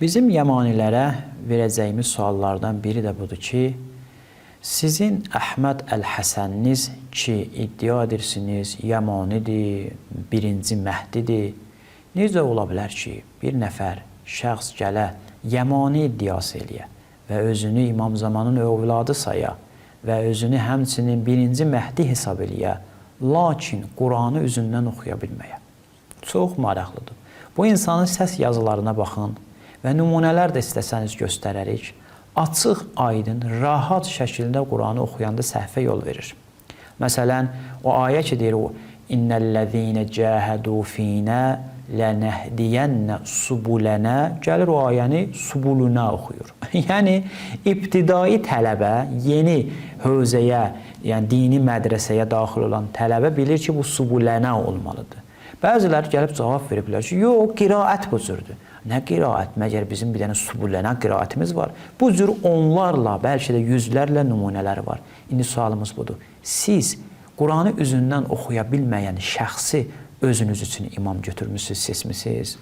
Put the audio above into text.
Bizim Yamanilərə verəcəyimiz suallardan biri də budur ki, sizin Əhməd Əl-Həsəniniz ki, iddia edirsiniz, Yamanidir, birinci Məhdidir. Necə ola bilər ki, bir nəfər şəxs gələ Yamani iddiası eləyə və özünü İmam Zamanın övladı saya və özünü həmçinin birinci Məhdi hesab eləyə, lakin Quranı üzündən oxuya bilməyə? Çox maraqlıdır. Bu insanın səs yazılarına baxın və nümunələr də istəsəniz göstərərik. Açıq, aydın, rahat şəkildə Quranı oxuyanda səhvə yol verir. Məsələn, o ayə ki deyir o İnnellezîne cahadu fînâ lenehdiyenne subulana gəlir o ayəni subuluna oxuyur. Yəni ibtidai tələbə, yeni hövzəyə, yəni dini mədrəsəyə daxil olan tələbə bilir ki, bu subulana olmalıdır. Bəziləri gəlib cavab veriblər ki, yox, qiraət bu cürdür. Nə qiraət? Məgər bizim bir dənə subulana qiraətimiz var? Bu cür onlarla, bəlkə də yüzlərlə nümunələri var. İndi sualımız budur. Siz Quranı üzündən oxuya bilməyən şəxsi özünüz üçün imam götürmüsünüz, seçmisiniz?